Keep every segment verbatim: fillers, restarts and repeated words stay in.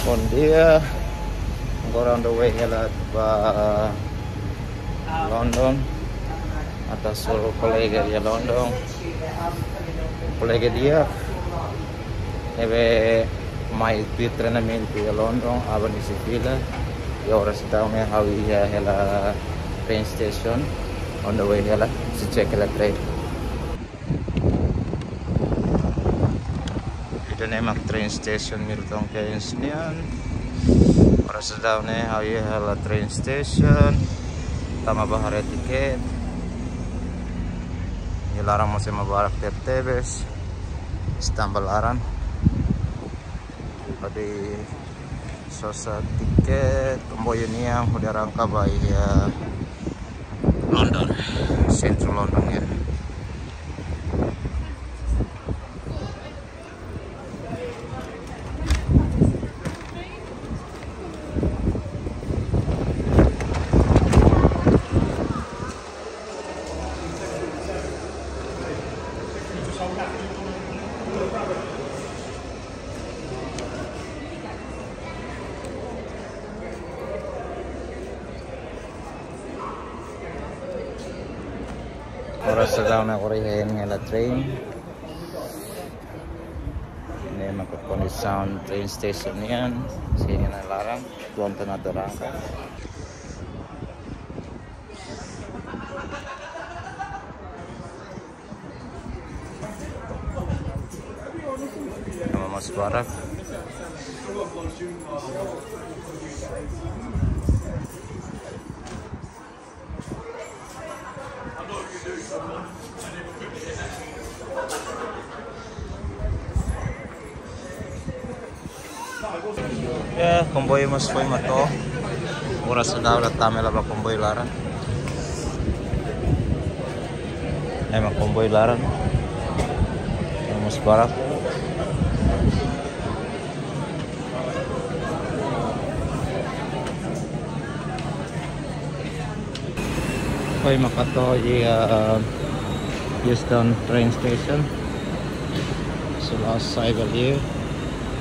Bom dia. Agora on the way hela ba London. Atu hasoru kolega iha London. Kolega di'ak ne'ebé mai tuir treinamentu iha London, aban iha Sevilla. I oras daudaun ne'e ha'u iha hela train station. On the way hela, sei check hela train. Ida-ne'e mak train station Milton Keynes nian. Oras daudaun ne'e ha'u iha hela train station. Tama ba haree tiket. Iha laran mós ema barak tebetebes. Sei tama ba laran. Hodi sosa tiket komboiu nian hodi arranka ba iha London, sentru London nian. Oras daudaun ne'e agora iha ne'e hela train. Ne'e mak kondisaun train station nian, sei iha ne'e laran, tuan tana dorang. Ema mós barak. Ya, komboiu mós foin mak to'o. Oras daudaun tama hela ba komboiu laran. Ema komboiu laran. Ema mós barak. Foin mak to'o iha, eh, Euston train station. Sei la'o sai ba li'ur.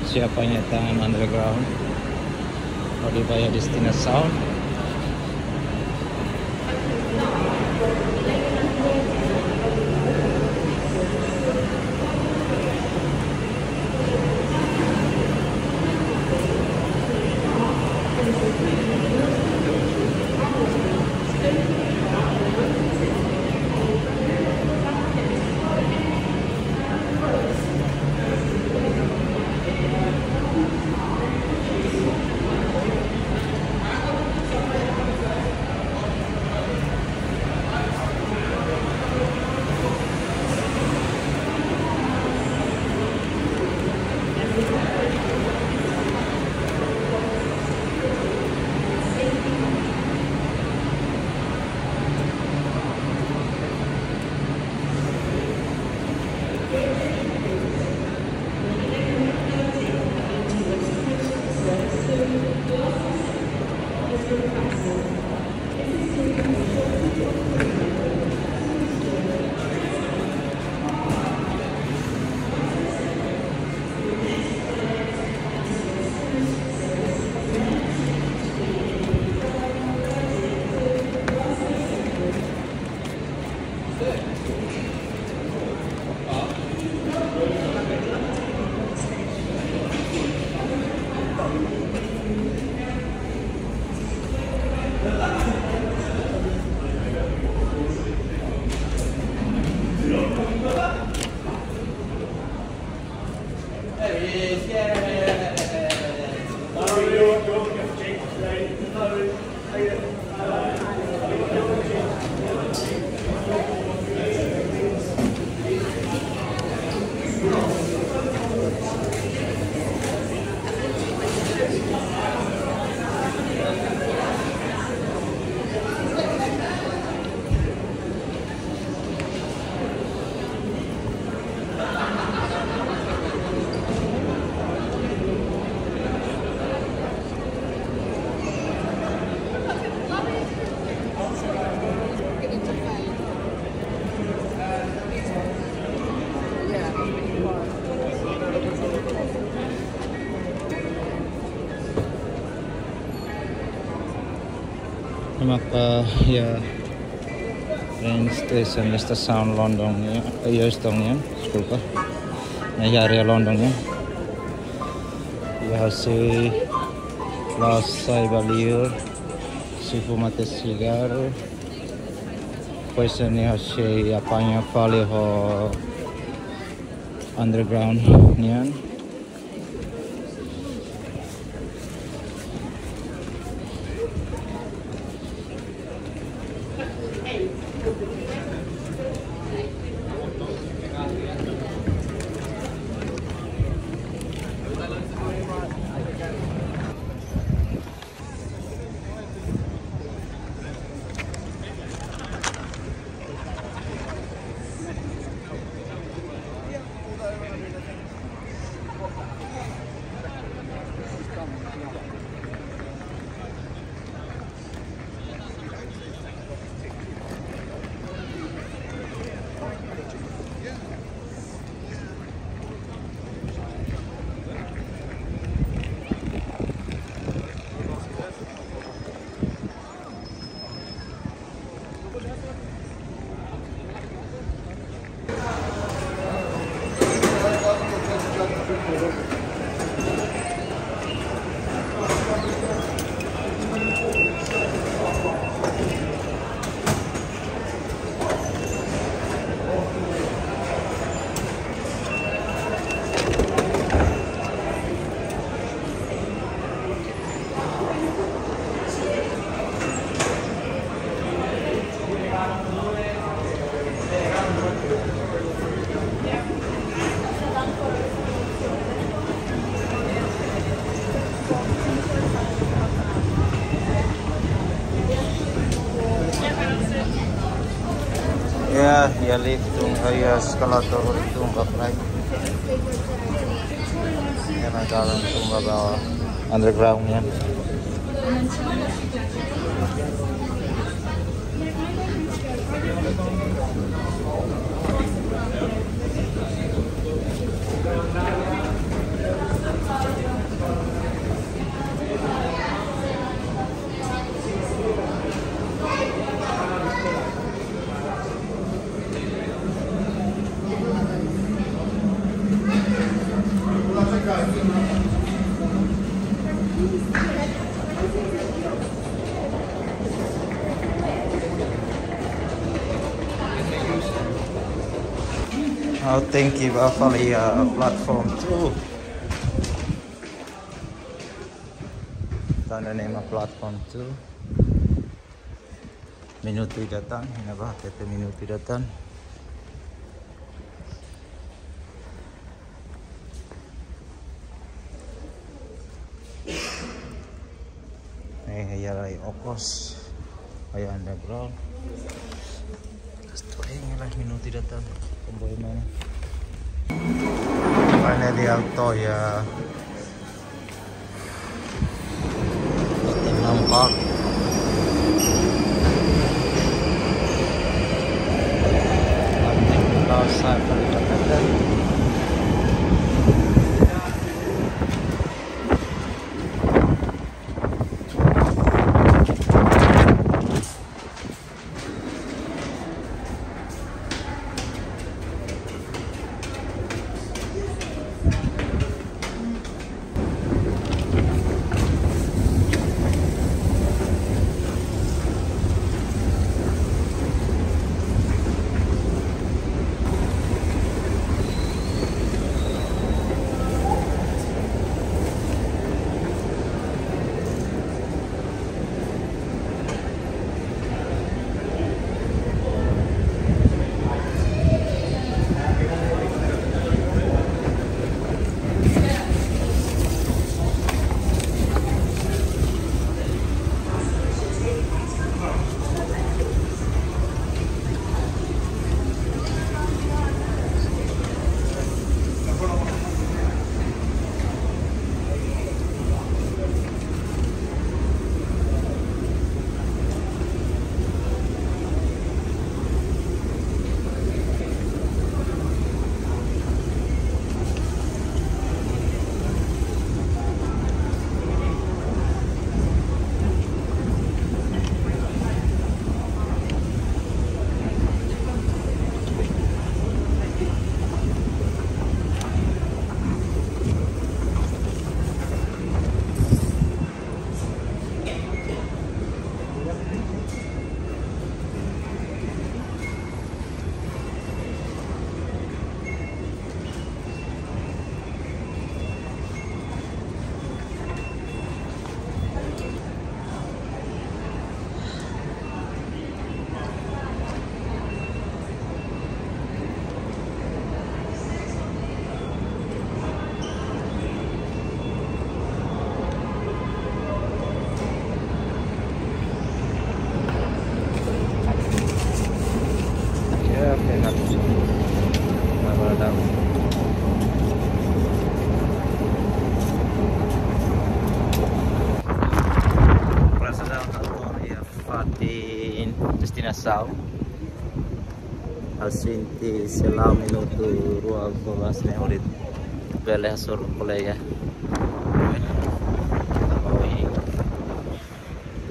Sei apaña tan underground hodi ba iha destinasaun. Maka iha train station, estasaun London nian, eh, Euston nian, deskulpa. Nah, iha area London nian. Iha sei la sai ba liur, sei fuma tiha sigarru. Depois ne'e sei apaña fali ho Underground nian. Ya, ya lift tung, ya eskalator tung ka flight. Ya, na dalam tung ba bawah underground ya. Oh, thank you, ba fali, uh, platform two. Tanda ne'e mak platform two. Minutu ida tan, ne'ebá, tete minutu ida tan. Eh, ya lai okos. Aya underground. Estou em lá minutu ida tan. Komboiu mana? Finally, auto ya. Tottenham Park. Nanti kita sampai di Jakarta. Destinasaun. Ha'u sente sei la'o minutu rua ka tolu ne'e hodi bele hasoru kolega. Oi.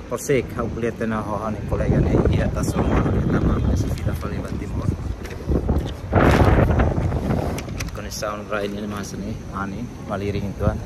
Porsik, ha'u ko'alia tiha ona ho ha'u-nia kolega ne'e, iha estasaun, ita mai sei fila fali ba Timor. Kondisaun rai ne'e mak hanesan ne'e, anin, malirin uitoan.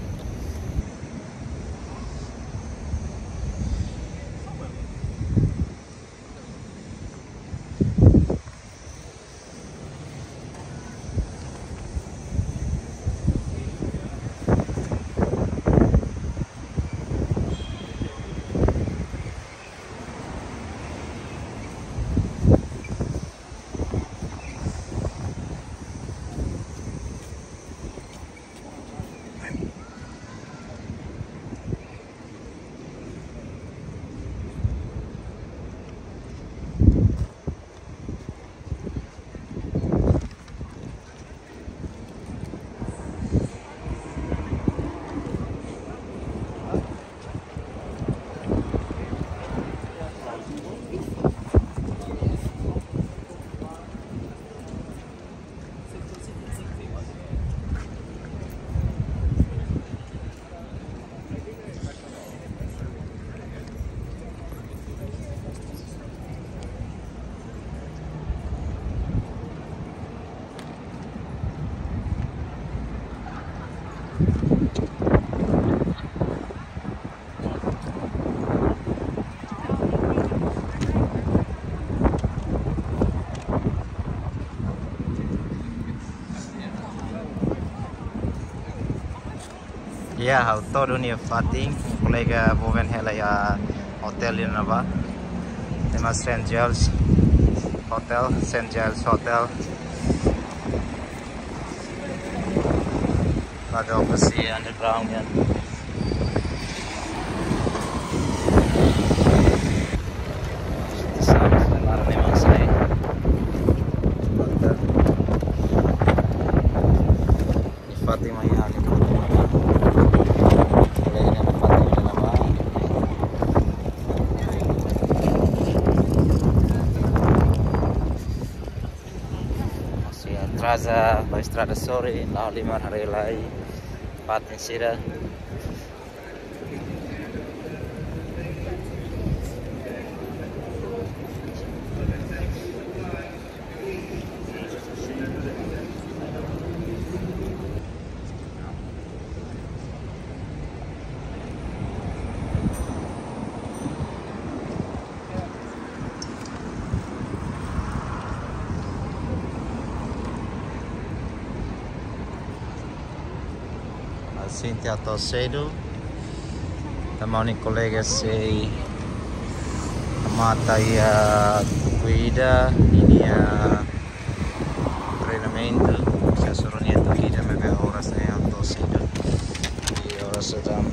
Ya, ha'u to'o duni iha fatin, kolega boven hela iha hotel ne'ebá. Ema Saint Giles Hotel, Saint Giles Hotel. Laga operasi underground ya. Di sana, sebenarnya memang saya. Hotel. Fátima ya, ni Fátima ya. Mulai dengan Fátima nama. Masih atrasa, ba estrada sorin, la'o halimar, haree lai fatin sira. Ha'u sente atu sedu. Tanba ha'u-nia kolega sei hamata iha tuku ida ninia treinamentu, sei hasoru nia tuku ida, maibé oras ne'e atu sedu. Di oras sedang.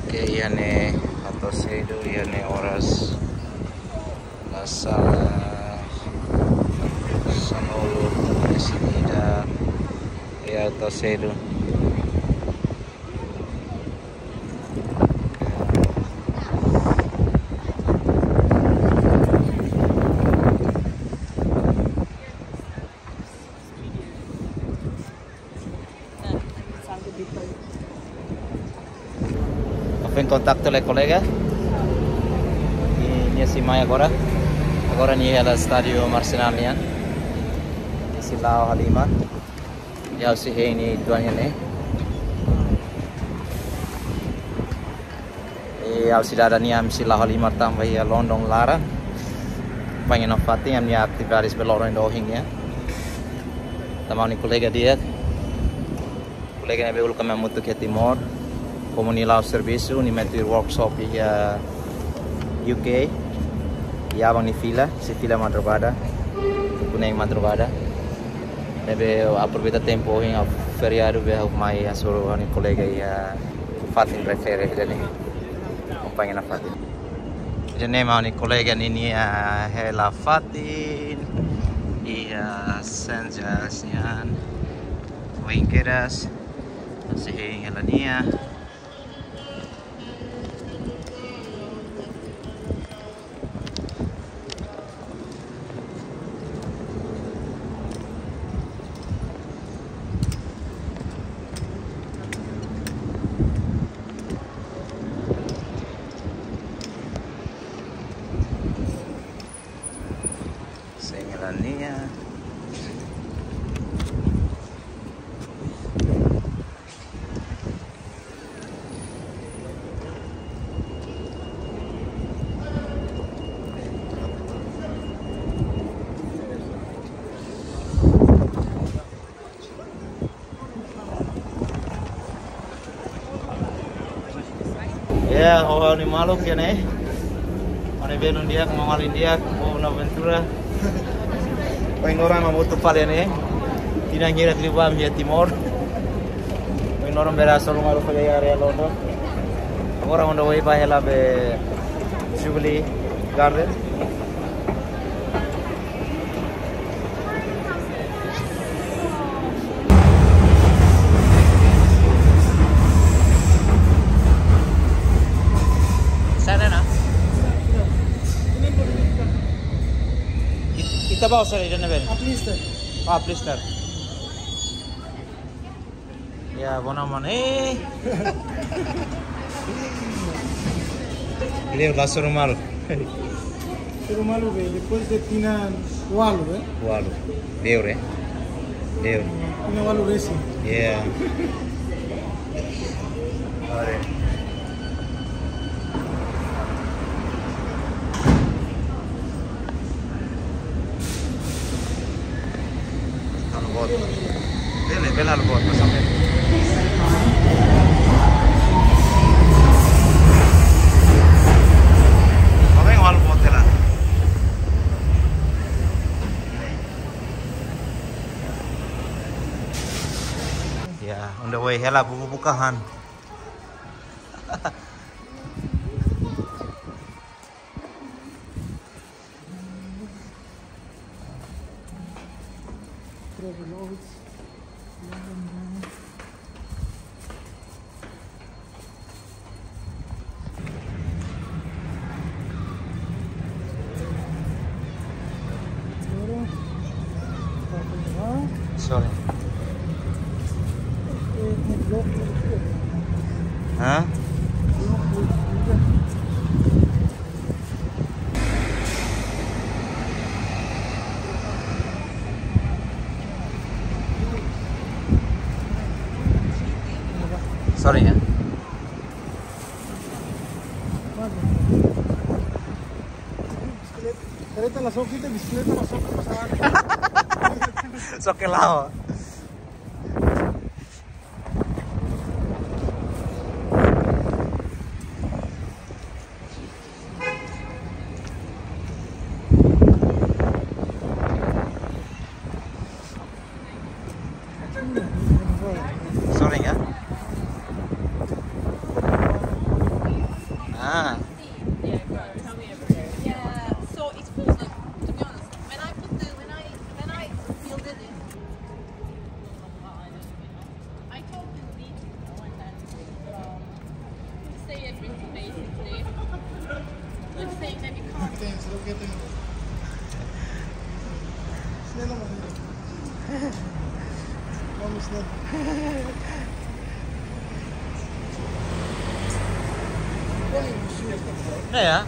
Oke, iha ne'e atu sedu, iha ne'e oras la sala sanulu resin ida, iha atu sedu. Ha'u foin kontaktu lai kolega. Nia sei mai agora. Agora nia iha estádiu Arsenal nian. Nia sei la'o halimar. Ya, ha'u sei hein nia uitoan iha ne'e. E, ha'u sei dada nia, ami sei la'o halimar tanba iha London laran. Akompaña nafatin ami-nia atividades ba loron ida ohin ya. Tanba ha'u-nia kolega di'ak. Kolega ne'ebé uluk ami hamutuk iha Timor. Komu nia la'o servisu, nia mai tuir workshop iha U K. Iha aban nia fila, sei fila madrugada. Tuku neen madrugada. Ne'ebé aproveita tempu ohin feriadu, be ha'u mai hasoru ha'u-nia kolega iha fatin refere ida-ne'e. Akompaña nafatin. Ida-ne'e mak ha'u-nia kolega ninia hela fatin iha Saint Giles nian. Ohin kedas, sei hein hela nia. Ya, ho ha'u-nia maluk iha ne'e. Ha'u-nia belun di'ak, maun-alin di'ak, maun Bonaventura. Ohin loron mak moto fali iha ne'e. Tinan hira liu ba ami iha Timor. Ohin loron bele hasoru malu fali iha área London. Agora on the way ba hela ba Jubilee Garden. Sana na? It-, ita bá saida ne'ebé? Uplister. Ah, Uplister. Ya, bona mano. Eh. Leo, la hasoru malu. Hasoru malu be, depois de tinan ualu, eh? Ualu. Leo, eh? Leo. Tinan ualu resin. Ya. Are. Halo boot. Bele, bele halo boot, mas sampai. Oke, halo boot hela. Ya, on the way hela buka-bukaan. Travel odds. Sorry. Hah? Sorry ya. Kareta la soke, bisikleta la soke, pesawat. Soke lao. Sorry ya. Ah. Yeah, so it's cool. Like, to be honest, when I put the, when I, when I build it, I told him, "Leave it," and then, um, he say everything basically. Like saying that you can't. Vamos, né? É, é.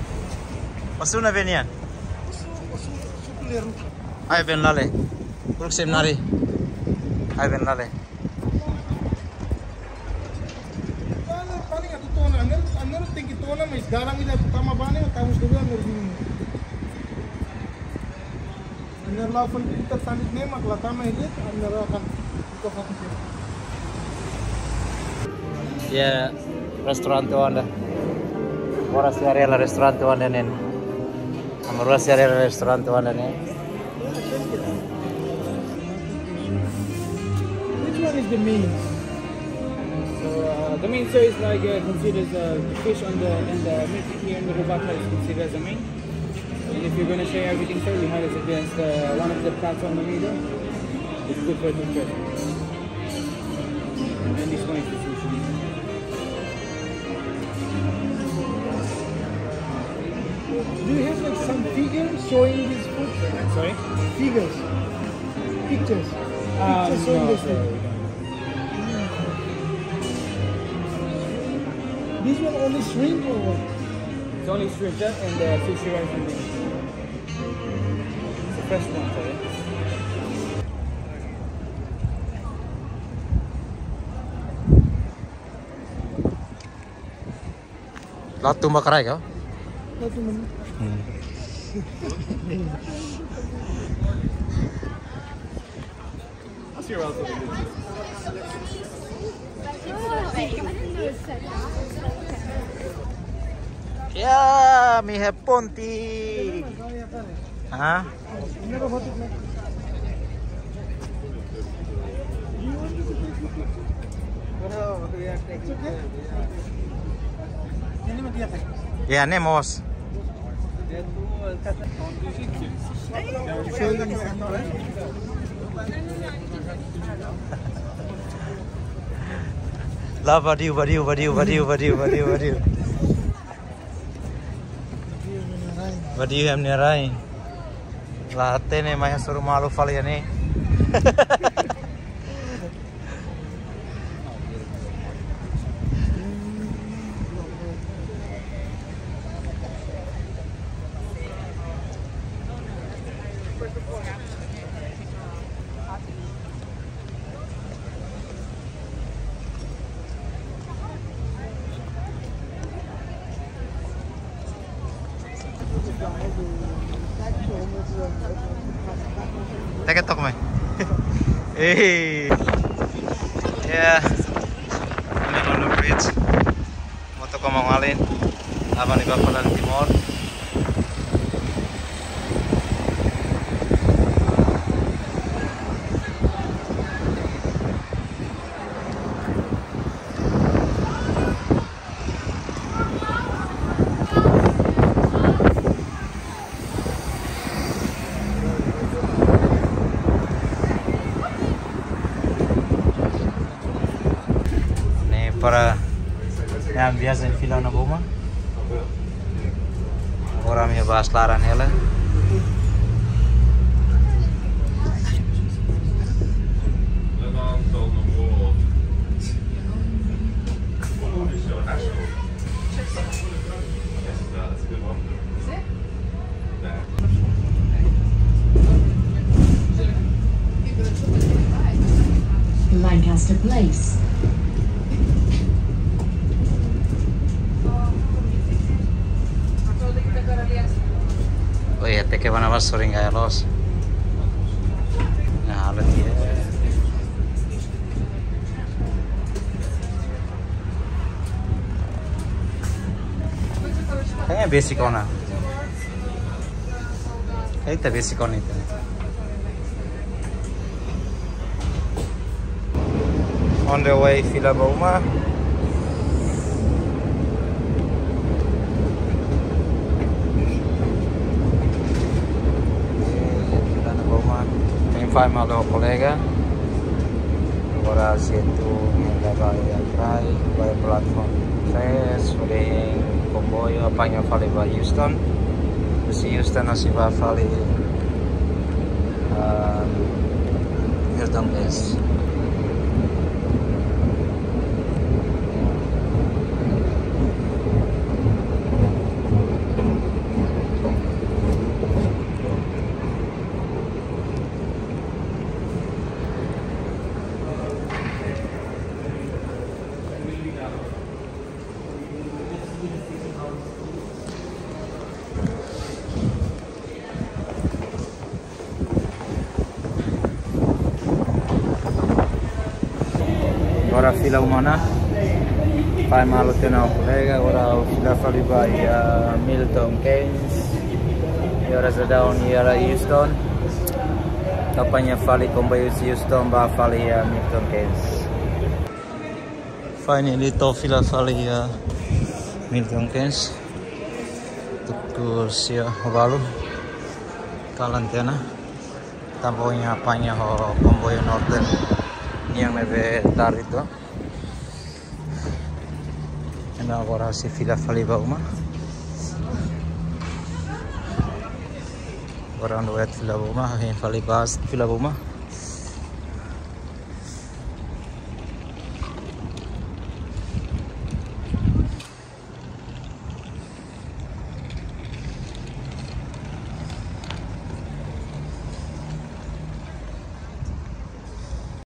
Passou na Venia. Ai, vem lá, le. Por que seminário? Ai, vem lá, le. Paling, paling atu to'o ona, anu, anu tenke to'o ona, mas dalan ida atu tama ba ne'e, tama sudah anu dulu. Anu la'o fali kita tandit ne'e mak la tama iha de'it, anu akan buka fali. Ya, restaurante Wanda. Ora si area la restaurante Wanda ne'e. Ami rua si area la restaurante Wanda ne'e. Which one is the main? So, uh, the main, so it's like, uh, considered, uh, the fish on the, and the meat here in the Rubata is considered as the main. And if you're gonna share everything, so we have it against, uh, one of the plates on the middle. It's good for the fish. And then this one is the sushi. Do you have, like, some figures showing this food? Sorry? Figures. Pictures. Um, Pictures showing no, this food. Sorry, we don't. This one only shrimp or what? It's only shrimp, yeah, and, uh, sushi rice and beans. It's a fresh one, sorry. La'o tun ba kraik ka? La'o tun ba. Hmm. Ask your relative. Oh, I didn't know it said that. Ya, mi heponti. Hah? Ya, nemos. La, badiu, badiu, badiu. Badiu iha nia rai. La hatene mai hasoru malu fali iha ne'e. Teke tok mai. Eh. Ya. Ini London Bridge. Moto koma malin. Apa nih, Bapak dari Timor? Ne'e para ne'e ami biasa fila ona ba uma. Agora ami bá laran hela. Lancaster Place. Oh ya, teke bana bas soring gaya los. Nah, alat dia. Kayaknya basic ona. Kaita basic ona ita. On the way fila ba uma. Fila ona ba uma. Tem fai mal do kolega. Agora sei atu leva iha rai, ba platform tres, hodi komboiu, apaña fali ba Houston. Husi Houston, sei bá fali, ah, Milton Keynes. Agora fila uma ona. Fai malu tiha ona ho kolega, agora fila fali ba iha Milton Keynes. E agora sei daudaun iha Houston. Apaña fali komboiu Houston bá fali iha Milton Keynes. Finally, to'o fila fali iha Milton Keynes. Tuku sia balu. Kalan tiha ona. Tanba ohin apaña ho komboiu Northern nian ne'ebé tarde uitoan. Entaun agora sei fila fali ba uma. Agora ando wet fila ba uma, hein fali bas fila ba uma.